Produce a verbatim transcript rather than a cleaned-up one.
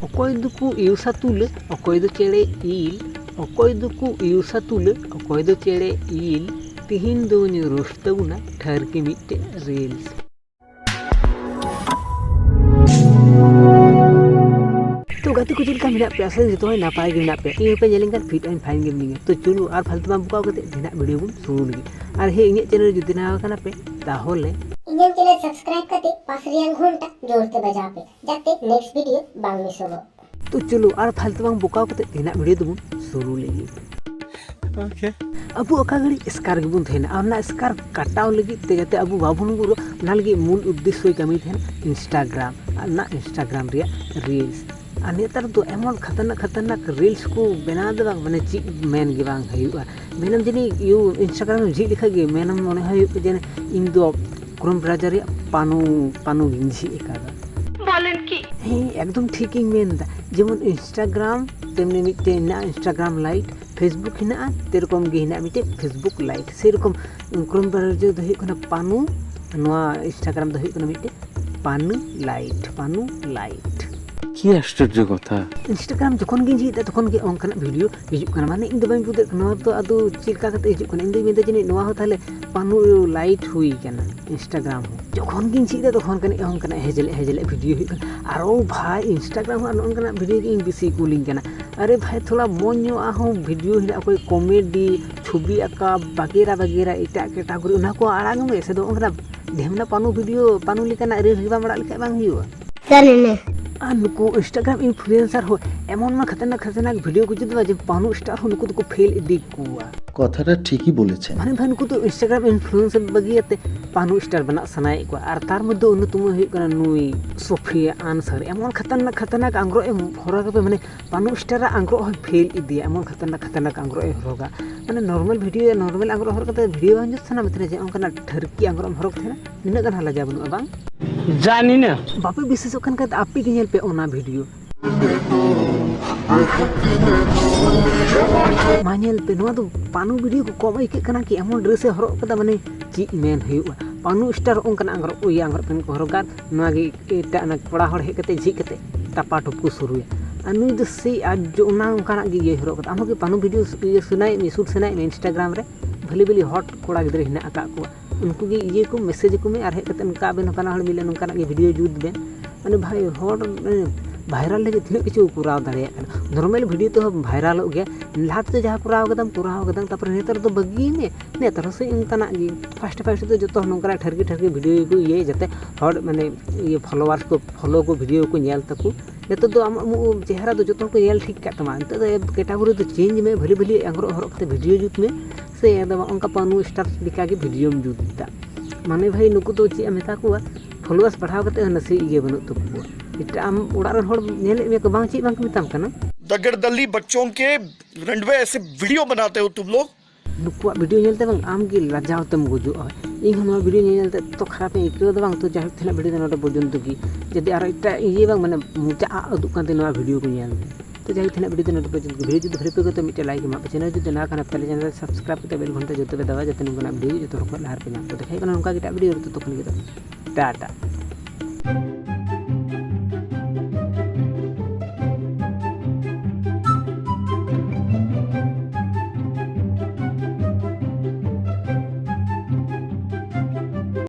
ᱚᱠᱚᱭ ᱫᱚᱠᱚ ᱤᱭᱩᱥᱟ ᱛᱩᱞᱟᱹ, ᱚᱠᱚᱭ ᱫᱚ ᱪᱮᱬᱮ ᱤᱞ, ᱚᱠᱚᱭ ᱫᱚᱠᱚ ᱤᱭᱩᱥᱟ ᱛᱩᱞᱟᱹ, ᱚᱠᱚᱭ ᱫᱚ ᱪᱮᱬᱮ ᱤᱞ᱾ ᱛᱤᱦᱤᱧ ᱫᱚᱧ ᱨᱳᱥᱴ ᱛᱟᱵᱚᱱᱟ ᱴᱷᱟᱹᱨᱠᱤ ᱢᱤᱫᱴᱮᱡ ᱨᱤᱞᱥ᱾ ᱛᱚ ᱜᱟᱛᱮ ᱠᱚ, ᱪᱮᱫ ᱞᱮᱠᱟ ᱢᱮᱱᱟᱜ ᱯᱮᱭᱟ? ᱟᱥᱟ ᱡᱚᱛᱚ ᱦᱚᱲ ᱱᱟᱯᱟᱭ ᱜᱮ ᱢᱮᱱᱟᱜ ᱯᱮᱭᱟ᱾ ᱤᱧ ᱦᱚᱸᱯᱮ ᱧᱮᱞᱤᱧ ᱠᱷᱟᱱ ᱯᱷᱤᱴ ᱟᱨ ᱯᱷᱟᱭᱤᱱ ᱜᱮ ᱢᱤᱱᱟᱹᱧᱟ᱾ ᱛᱚ ᱪᱚᱞᱚ ᱟᱨ ᱯᱷᱟᱞᱛᱩ ᱵᱟᱝ ᱵᱚᱠᱟᱣ ᱠᱟᱛᱮ ᱛᱮᱦᱮᱧᱟᱜ ᱵᱷᱤᱰᱤᱭᱳ ᱵᱚᱱ ᱥᱩᱨᱩ ᱞᱮᱜᱮ᱾ ᱟᱨ ᱦᱮᱸ, ᱤᱧᱟᱹᱜ ᱪᱮᱱᱮᱞ ᱡᱩᱫᱤ ᱱᱟᱣᱟ ᱠᱟᱱᱟ ᱯᱮ ᱛᱟᱦᱚᱞᱮ ᱤᱧᱟᱹᱜ ᱪᱮᱱᱮᱞ ᱥᱟᱵᱥᱠᱨᱟᱭᱤᱵ ᱠᱟᱛᱮ ᱯᱟᱥ ᱨᱮᱭᱟᱜ ᱜᱷᱚᱱᱴᱟ ᱡᱳᱨ ᱛᱮ ᱵᱟᱡᱟᱣ ᱯᱮ, ᱡᱟᱛᱮ ᱱᱮᱠᱥᱴ ᱵᱷᱤᱰᱤᱭᱳ ᱵᱟᱝ ᱢᱤᱥᱚᱜᱚᱜ᱾ ᱛᱚ ᱪᱚᱞᱚ ᱟᱨ ᱯᱷᱟᱞᱛᱩ ᱵᱟᱝ ᱵᱚᱠᱟᱣ ᱠᱟᱛᱮ ᱛᱮᱦᱮᱧᱟᱜ ᱵᱷᱤᱰᱤᱭᱳ ᱫᱚᱵᱚᱱ ᱥᱩᱨᱩ ᱞᱮᱜᱮ᱾ ᱳᱠᱮ᱾ ᱟᱵᱚ ᱚᱠᱟ ᱜᱷᱟᱹᱲᱤᱡ ᱮᱥᱠᱟᱨ ᱜᱮᱵᱚᱱ ᱛᱟᱦᱮᱱᱟ, ᱟᱨ ᱚᱱᱟ ᱮᱥᱠᱟᱨ ᱠᱟᱴᱟᱣ ᱞᱟᱹᱜᱤᱫ ᱛᱮ ᱡᱟᱛᱮ ᱟᱵᱚ ᱵᱟᱵᱚᱱ ᱵᱩᱨᱩᱜ, ᱚᱱᱟ ᱞᱟᱹᱜᱤᱫ ᱢᱩᱞ ᱩᱫᱽᱫᱮᱥᱥᱚᱭ ᱠᱟᱹᱢᱤ ᱛᱟᱦᱮᱱᱟ ᱤᱱᱥᱴᱟᱜᱨᱟᱢ, ᱟᱨ ᱚᱱᱟ ᱤᱱᱥᱴᱟᱜᱨᱟᱢ ᱨᱮᱭᱟᱜ ᱨᱤᱞᱥ᱾ ᱟᱨ ᱱᱮᱛᱟᱨ ᱫᱚ ᱮᱢᱚᱱ ᱠᱷᱟᱛᱟᱨᱱᱟᱠ ᱠᱷᱟᱛᱟᱨᱱᱟᱠ ᱨᱤᱞᱥ ᱠᱚ ᱵᱮᱱᱟᱣ ᱮᱫᱟ, ᱵᱟᱝ ᱢᱟᱱᱮ ᱪᱮᱫ ᱢᱮᱱ ᱜᱮ ᱵᱟᱝ ᱦᱩᱭᱩᱜᱼᱟ᱾ ᱢᱮᱱᱟᱢ ᱡᱟᱹᱱᱤᱡ ᱤᱭᱩ ᱤᱱᱥᱴᱟᱜᱨᱟᱢ ᱮᱢ ᱡᱷᱤᱡ ᱞᱮᱠᱷᱟᱡ ᱜᱮ ᱢᱮᱱᱟᱢ ᱢᱚᱱᱮ ᱦᱩᱭᱩᱜ ᱡᱮ ᱤᱧ ᱫᱚ ᱠᱨᱳᱢ ᱵᱨᱟᱣᱡᱟᱨ ᱨᱮᱭᱟᱜ ᱯᱟᱱᱩ, ᱯᱟᱱᱩ ᱜᱤᱧ ᱡᱷᱤᱡ ᱟᱠᱟᱫᱟ᱾ ᱵᱚᱞᱮᱱ ᱠᱤ? ᱦᱮᱸ, ᱮᱠᱫᱚᱢ ᱴᱷᱤᱠ ᱤᱧ ᱢᱮᱱ ᱮᱫᱟ᱾ ᱡᱮᱢᱚᱱ ᱤᱱᱥᱴᱟᱜᱨᱟᱢ ᱛᱮᱢᱱᱤ ᱢᱤᱫᱴᱮᱱ ᱦᱮᱱᱟᱜᱼᱟ ᱤᱱᱥᱴᱟᱜᱨᱟᱢ ᱞᱟᱭᱤᱴ, ᱯᱷᱮᱥᱵᱩᱠ ᱦᱮᱱᱟᱜᱼᱟ ᱛᱮᱨᱚᱠᱚᱢ ᱜᱮ ᱦᱮᱱᱟᱜᱼᱟ ᱢᱤᱫᱴᱮᱱ ᱯᱷᱮᱥᱵᱩᱠ ᱞᱟᱭᱤᱴ᱾ ᱥᱮᱨᱚᱠᱚᱢ ᱠᱨᱳᱢ ᱵᱨᱟᱣᱡᱟᱨ ᱫᱚ ᱦᱩᱭᱩᱜ ᱠᱟᱱᱟ ᱯᱟᱱᱩ, ᱱᱚᱣᱟ ᱤᱱᱥᱴᱟᱜᱨᱟᱢ ᱫᱚ ᱦᱩᱭᱩᱜ ᱠᱟᱱᱟ ᱢᱤᱫᱴᱮᱱ ᱯᱟᱱᱩ ᱞᱟᱭᱤᱴ, ᱯᱟᱱᱩ ᱞᱟᱭᱤᱴ᱾ কি আশ্চর্য কথা। ᱤᱱᱥᱴᱟᱜᱨᱟᱢ ᱡᱚᱠᱷᱚᱱ ᱜᱤᱧ ᱡᱷᱤᱡ ᱮᱫᱟ ᱛᱚᱠᱷᱚᱱ ᱜᱮ ᱚᱱᱠᱟᱱᱟᱜ ᱵᱷᱤᱰᱤᱭᱳ ᱦᱤᱡᱩᱜ ᱠᱟᱱᱟ, ᱢᱟᱱᱮ ᱤᱧ ᱫᱚ ᱵᱟᱹᱧ ᱵᱩᱡᱽ ᱫᱟᱲᱮᱭᱟᱜ ᱠᱟᱱᱟ ᱱᱚᱣᱟ ᱫᱚ ᱟᱫᱚ ᱪᱮᱫ ᱞᱮᱠᱟ ᱠᱟᱛᱮ ᱦᱤᱡᱩᱜ ᱠᱟᱱᱟ᱾ ᱤᱧ ᱫᱚᱧ ᱢᱮᱱᱫᱟ ᱡᱟᱹᱱᱤᱡ ᱱᱚᱣᱟ ᱦᱚᱸ ᱛᱟᱦᱚᱞᱮ ᱯᱟᱱᱩ ᱞᱟᱭᱤᱴ ᱦᱩᱭ ᱠᱟᱱᱟ ᱤᱱᱥᱴᱟᱜᱨᱟᱢ ᱦᱚᱸ᱾ ᱡᱚᱠᱷᱚᱱ ᱜᱤᱧ ᱡᱷᱤᱡ ᱮᱫᱟ ᱛᱚᱠᱷᱚᱱ ᱠᱟᱹᱱᱤᱡ ᱚᱱᱠᱟᱱᱟᱜ ᱦᱮᱡᱮᱞᱮᱜ ᱦᱮᱡᱮᱞᱮᱜ ᱵᱷᱤᱰᱤᱭᱳ ᱦᱩᱭᱩᱜ ᱠᱟᱱᱟ᱾ ᱟᱨᱚ ᱵᱷᱟᱭ, ᱤᱱᱥᱴᱟᱜᱨᱟᱢ ᱦᱚᱸ ᱱᱚᱜᱼᱚ ᱱᱚᱝᱠᱟᱱᱟᱜ ᱵᱷᱤᱰᱤᱭᱳ ᱜᱮ ᱤᱧ ᱵᱮᱥᱤ ᱠᱩᱞᱤᱧ ᱠᱟᱱᱟ᱾ ᱟᱨᱮ ᱵᱷᱟᱭ, ᱛᱷᱚᱲᱟ ᱢᱚᱡᱽ ᱧᱚᱜ ᱟᱜ ᱦᱚᱸ ᱵᱷᱤᱰᱤᱭᱳ ᱦᱮᱱᱟᱜᱼᱟ, ᱚᱠᱚᱭ ᱠᱚᱢᱮᱰᱤ, ᱪᱷᱚᱵᱤ ᱟᱸᱠᱟᱣ ᱵᱟᱜᱮᱨᱟ ᱵᱟᱜᱮᱨᱟ ᱮᱴᱟᱜ ᱠᱮᱴᱟᱜᱚᱨᱤ, ᱚᱱᱟ ᱠᱚ ᱟᱲᱟᱜᱽ ᱢᱮ᱾ ᱥᱮ ᱫᱚ ᱚᱱᱠᱟᱱᱟᱜ ᱰᱷᱮᱢᱱᱟ ᱯᱟᱱᱩ ᱵᱷᱤᱰᱤᱭᱳ, ᱯᱟᱱᱩ ᱞᱮᱠᱟᱱᱟᱜ ᱨᱤᱞᱥ ᱜᱮ ᱵᱟᱢ ᱟᱲᱟᱜ ᱞᱮᱠᱷᱟᱡ ᱵᱟᱝ ᱦᱩᱭᱩᱜᱼᱟ᱾ ᱟᱨ ᱱᱩᱠᱩ ᱤᱱᱥᱴᱟᱜᱨᱟᱢ ᱤᱱᱯᱷᱞᱩᱭᱮᱱᱥᱟᱨ ᱦᱚᱸ ᱮᱢᱚᱱ ᱢᱟ ᱠᱷᱟᱛᱟᱨᱱᱟᱠ ᱠᱷᱟᱛᱟᱨᱱᱟᱠ ᱵᱷᱤᱰᱤᱭᱳ ᱠᱚ ᱡᱩᱛ ᱮᱫᱟ ᱡᱮ ᱯᱟᱱᱩ ᱥᱴᱟᱨ ᱦᱚᱸ ᱱᱩᱠᱩ ᱫᱚᱠᱚ ᱯᱷᱮᱞ ᱤᱫᱤ ᱠᱚᱣᱟ᱾ কথাটা ঠিকই বলেছেন। ᱢᱟᱱᱮ ᱵᱷᱟᱭ, ᱱᱩᱠᱩ ᱫᱚ ᱤᱱᱥᱴᱟᱜᱨᱟᱢ ᱤᱱᱯᱷᱞᱩᱭᱮᱱᱥᱟᱨ ᱵᱟᱹᱜᱤᱭᱟᱛᱮ ᱯᱟᱱᱩ ᱥᱴᱟᱨ ᱵᱮᱱᱟᱜ ᱥᱟᱱᱟᱭᱮᱫ ᱠᱚᱣᱟ᱾ ᱟᱨ ᱛᱟᱨ ᱢᱚᱫᱽᱫᱷᱮ ᱚᱱᱱᱚᱛᱚᱢ ᱦᱩᱭᱩᱜ ᱠᱟᱱᱟ ᱱᱩᱭ ᱥᱳᱯᱷᱤᱭᱟ ᱟᱱᱥᱟᱨ᱾ ᱮᱢᱚᱱ ᱠᱷᱟᱛᱟᱨᱱᱟᱠ ᱠᱷᱟᱛᱟᱨᱱᱟᱠ ᱟᱝᱨᱚᱜ ᱮ ᱦᱚᱨᱚᱜ ᱠᱟᱛᱮ, ᱢᱟᱱᱮ ᱯᱟᱱᱩ ᱥᱴᱟᱨᱟᱜ ᱟᱝᱨᱚᱜ ᱦᱚᱸᱭ ᱯᱷᱮᱞ ᱤᱫᱤᱭᱟ, ᱮᱢᱚᱱ ᱠᱷᱟᱛᱟᱨᱱᱟᱠ ᱠᱷᱟᱛᱟᱨᱱᱟᱠ ᱟᱝᱨᱚᱜ ᱮ ᱦᱚᱨᱚᱜᱟ᱾ ᱢᱟᱱᱮ ᱱᱚᱨᱢᱟᱞ ᱵᱷᱤᱰᱤᱭᱳ, ᱱᱚᱨᱢᱟᱞ ᱟᱝᱨᱚᱜ ᱦᱚᱨᱚᱜ ᱠᱟᱛᱮ ᱵᱷᱤᱰᱤᱭᱳ ᱵᱟᱝ ᱡᱩᱛ ᱥᱟᱱᱟ ᱢᱮ ᱛᱟᱦᱮᱱᱟ ᱡᱮ ᱚᱱᱠᱟᱱᱟᱜ ᱴᱷᱟᱹᱨᱠᱤ ᱟᱝᱨᱚᱜ ᱮᱢ ᱦᱚᱨᱚᱜ ᱛᱟᱦᱮᱱᱟ? ᱱᱤᱱᱟᱹᱜ ᱜᱟᱱ ᱦᱚᱸ ᱞᱟᱡᱟ ᱵᱟᱹᱱᱩᱜᱼᱟ ᱵᱟᱝ? ᱡᱟᱱᱤ ᱱᱟ᱾ ᱵᱟᱯᱮ ᱵᱤᱥᱣᱟᱥᱚᱜ ᱠᱟᱱ ᱠᱷᱟᱡ ᱟᱯᱮ ᱜᱮ ᱧᱮᱞ ᱯᱮ ᱚᱱᱟ ᱵᱷᱤᱰᱤᱭᱳ᱾ ᱢᱟ ᱧᱮᱞ ᱯᱮ, ᱱᱚᱣᱟ ᱫᱚ ᱯᱟᱱᱩ ᱵᱷᱤᱰᱤᱭᱳ ᱠᱚ ᱠᱚᱢ ᱟᱹᱭᱠᱟᱹᱜ ᱠᱟᱱᱟ ᱠᱤ? ᱮᱢᱚᱱ ᱰᱨᱮᱥ ᱮ ᱦᱚᱨᱚᱜ ᱠᱟᱫᱟ, ᱢᱟᱱᱮ ᱪᱮᱫ ᱢᱮᱱ ᱦᱩᱭᱩᱜᱼᱟ? ᱯᱟᱱᱩ ᱥᱴᱟᱨ ᱚᱱᱠᱟᱱᱟᱜ ᱟᱝᱨᱚᱵ, ᱤᱭᱟᱹ ᱟᱝᱨᱚᱵ ᱯᱮᱱ ᱠᱚ ᱦᱚᱨᱚᱜᱟ, ᱱᱚᱣᱟ ᱜᱮ ᱮᱴᱟᱜ ᱚᱱᱟ ᱠᱚᱲᱟ ᱦᱚᱲ ᱦᱮᱡ ᱠᱟᱛᱮ ᱡᱷᱤᱡ ᱠᱟᱛᱮ ᱴᱟᱯᱟ ᱴᱩᱯ ᱠᱚ ᱥᱩᱨᱩᱭᱟ᱾ ᱟᱨ ᱱᱩᱭ ᱫᱚ ᱥᱮᱭ ᱟᱡ ᱡᱚ-, ᱚᱱᱟ ᱚᱱᱠᱟᱱᱟᱜ ᱜᱮ ᱤᱭᱟᱹᱭ ᱦᱚᱨᱚᱜ ᱠᱟᱫᱟ᱾ ᱟᱢ ᱦᱚᱸ ᱠᱤ ᱯᱟᱱᱩ ᱵᱷᱤᱰᱤᱭᱳ ᱤᱭᱟᱹ ᱥᱟᱱᱟᱭᱮᱫ ᱢᱮᱭᱟ, ᱥᱩᱴ ᱥᱟᱱᱟᱭᱮᱫ ᱢᱮᱭᱟ ᱤᱱᱥᱴᱟᱜᱨᱟᱢ ᱨᱮ? ᱵᱷᱟᱹᱞᱤ ᱵᱷᱟᱹᱞᱤ ᱦᱚᱴ ᱠᱚᱲᱟ ᱜᱤᱫᱽᱨᱟᱹ ᱦᱮᱱᱟᱜ ᱟᱠᱟᱫ ᱠᱚᱣᱟ, ᱩᱱᱠᱩ ᱜᱮ ᱤᱭᱟᱹ ᱠᱚ ᱢᱮᱥᱮᱡᱽ ᱟᱠᱚ ᱢᱮ ᱟᱨ ᱦᱮᱡ ᱠᱟᱛᱮ ᱚᱱᱠᱟ ᱟᱵᱮᱱ ᱦᱚᱸ ᱯᱟᱱᱟ ᱦᱚᱲ ᱢᱤᱞᱮ ᱱᱚᱝᱠᱟᱱᱟᱜ ᱜᱮ ᱵᱷᱤᱰᱤᱭᱳ ᱡᱩᱛ ᱵᱮᱱ᱾ ᱢᱟᱱᱮ ᱵᱷᱟᱭ, ᱦᱚᱲ ᱵᱷᱟᱭᱨᱟᱞ ᱞᱟᱹᱜᱤᱫ ᱛᱤᱱᱟᱹᱜ ᱠᱤᱪᱷᱩ ᱠᱚ ᱠᱚᱨᱟᱣ ᱫᱟᱲᱮᱭᱟᱜ ᱠᱟᱱᱟ᱾ ᱱᱚᱨᱢᱟᱞ ᱵᱷᱤᱰᱤᱭᱳ ᱛᱮᱦᱚᱸ ᱵᱷᱟᱭᱨᱟᱞᱚᱜ ᱜᱮᱭᱟ᱾ ᱞᱟᱦᱟ ᱛᱮᱫᱚ ᱡᱟᱦᱟᱸ ᱠᱚᱨᱟᱣ ᱠᱟᱫᱟᱢ, ᱠᱚᱨᱟᱣ ᱠᱟᱫᱟᱢ, ᱛᱟᱨᱯᱚᱨᱮ ᱱᱮᱛᱟᱨ ᱫᱚ ᱵᱟᱹᱜᱤᱭ ᱢᱮ᱾ ᱱᱮᱛᱟᱨ ᱦᱚᱸ ᱥᱮ ᱚᱱᱠᱟᱱᱟᱜ ᱜᱮ ᱯᱷᱟᱥᱴ ᱯᱷᱟᱥᱴ ᱫᱚ ᱡᱚᱛᱚ ᱦᱚᱲ ᱱᱚᱝᱠᱟᱱᱟᱜ ᱴᱷᱟᱹᱨᱜᱤ ᱴᱷᱟᱹᱨᱜᱤ ᱵᱷᱤᱰᱤᱭᱳ ᱜᱮᱠᱚ ᱤᱭᱟᱹᱭᱟ, ᱡᱟᱛᱮ ᱦᱚᱲ ᱢᱟᱱᱮ ᱤᱭᱟᱹ ᱯᱷᱚᱞᱳᱣᱟᱨᱥ ᱠᱚ ᱯᱷᱚᱞᱳ ᱠᱚ, ᱵᱷᱤᱰᱤᱭᱳ ᱠᱚ ᱧᱮᱞ ᱛᱟᱠᱚ᱾ ᱱᱤᱛᱚᱜ ᱫᱚ ᱟᱢᱟᱜ ᱢᱩ-, ᱪᱮᱦᱨᱟ ᱫᱚ ᱡᱚᱛᱚ ᱦᱚᱲ ᱠᱚ ᱧᱮᱞ ᱴᱷᱤᱠ ᱠᱟᱜ ᱛᱟᱢᱟ᱾ ᱱᱤᱛᱚᱜ ᱫᱚ ᱠᱮᱴᱟᱜᱚᱨᱤ ᱫᱚ ᱪᱮᱧᱡᱽ ᱢᱮ, ᱵᱷᱟᱹᱞᱤ ᱵᱷᱟᱹᱞᱤ ᱟᱝᱨᱚᱵ ᱦᱚᱨᱚᱜ ᱠᱟᱛᱮ ᱵᱷᱤᱰᱤᱭᱳ ᱡᱩᱛ ᱢᱮ᱾ ᱥᱮ ᱟᱫᱚ ᱚᱱᱠᱟ ᱯᱟᱱᱩ ᱥᱴᱟᱨ ᱞᱮᱠᱟᱜᱮ ᱵᱷᱤᱰᱤᱭᱳᱢ ᱡᱩᱛ ᱮᱫᱟ᱾ ᱢᱟᱱᱮ ᱵᱷᱟᱭ, ᱱᱩᱠᱩ ᱫᱚ ᱪᱮᱫ ᱮᱢ ᱢᱮᱛᱟ ᱠᱚᱣᱟ, ᱯᱷᱚᱞᱳᱣᱟᱨᱥ ᱵᱟᱲᱦᱟᱣ ᱠᱟᱛᱮ ᱦᱚᱸ ᱱᱟᱥᱮ ᱤᱭᱟᱹ ᱵᱟᱹᱱᱩᱜ ᱛᱟᱠᱚᱣᱟ᱾ ᱮᱴᱟᱜ ᱟᱢ ᱚᱲᱟᱜ ᱨᱮᱱ ᱦᱚᱲ ᱧᱮᱞᱮᱫ ᱢᱮᱭᱟ ᱠᱚ ᱵᱟᱝ, ᱪᱮᱫ ᱵᱟᱝ ᱠᱚ ᱢᱮᱛᱟᱢ ᱠᱟᱱᱟ? दगड़दल्ली बच्चों के रंडवे ऐसे वीडियो बनाते हो तुम लोग। ᱱᱩᱠᱩᱣᱟᱜ ᱵᱷᱤᱰᱤᱭᱳ ᱧᱮᱞᱛᱮ ᱵᱟᱝ ᱟᱢ ᱜᱮ ᱞᱟᱡᱟᱣ ᱛᱮᱢ ᱜᱩᱡᱩᱜᱼᱟ᱾ ᱤᱧ ᱦᱚᱸ ᱱᱚᱣᱟ ᱵᱷᱤᱰᱤᱭᱳ ᱧᱮᱞ ᱛᱮ ᱮᱛᱚ ᱠᱷᱟᱨᱟᱯ ᱤᱧ ᱟᱹᱭᱠᱟᱹᱣ ᱮᱫᱟ ᱵᱟᱝ᱾ ᱛᱚ ᱡᱟᱭᱦᱳᱠ, ᱛᱮᱱᱟᱜ ᱵᱷᱤᱰᱤᱭᱳ ᱫᱚ ᱱᱚᱰᱮ ᱯᱚᱨᱡᱚᱱᱛᱚ ᱜᱮ᱾ ᱡᱩᱫᱤ ᱟᱨᱚ ᱮᱴᱟᱜ ᱤᱭᱟᱹ ᱵᱟᱝ, ᱢᱟᱱᱮ ᱢᱚᱪᱟ ᱟᱜ ᱩᱫᱩᱜ ᱠᱟᱱ ᱛᱤᱧ ᱱᱚᱣᱟ ᱵᱷᱤᱰᱤᱭᱳ ᱠᱚ ᱧᱮᱞ ᱛᱮ᱾ ᱛᱚ ᱡᱟᱭᱦᱳᱠ, ᱛᱮᱱᱟᱜ ᱵᱷᱤᱰᱤᱭᱳ ᱫᱚ ᱱᱚᱰᱮ ᱯᱚᱨᱡᱚᱱᱛᱚ ᱜᱮ᱾ ᱵᱷᱤᱰᱤᱭᱳ ᱡᱩᱫᱤ ᱵᱷᱟᱞᱮ ᱯᱮ ᱟᱹᱭᱠᱟᱹᱣ ᱛᱚ ᱢᱤᱫᱴᱮᱱ ᱞᱟᱭᱤᱠ ᱮᱢᱟᱜ ᱯᱮ, ᱪᱮᱱᱮᱞ ᱡᱩᱫᱤ ᱱᱟᱣᱟ ᱠᱷᱟᱱ ᱯᱮ ᱪᱮᱱᱮᱞ ᱥᱟᱵᱥᱠᱨᱟᱭᱤᱵ ᱠᱟᱛᱮ ᱵᱮᱞ ᱜᱷᱚᱱᱴᱟ ᱡᱚᱛᱚ ᱯᱮ ᱫᱟᱵᱟ, ᱡᱟᱛᱮ ᱱᱚᱝᱠᱟᱱᱟᱜ ᱵᱷᱤᱰᱤᱭᱳ ᱡᱚᱛᱚ ᱦᱚᱲ ᱠᱷᱚᱱ ᱞᱟᱦᱟ ᱨᱮᱯᱮ ᱧᱟᱢ᱾ ᱛᱚ ᱫᱮᱠᱷᱟ ᱦᱩᱭᱩᱜ ᱠᱟᱱᱟ ᱱᱚᱝᱠᱟ ᱜᱮ ᱮᱴᱟᱜ ᱵᱷᱤᱰᱤᱭᱳ ᱨᱮ, ᱛᱚᱛᱚᱠᱷᱚᱱ ᱜᱮ ᱫᱚ ᱴᱟᱴᱟ᱾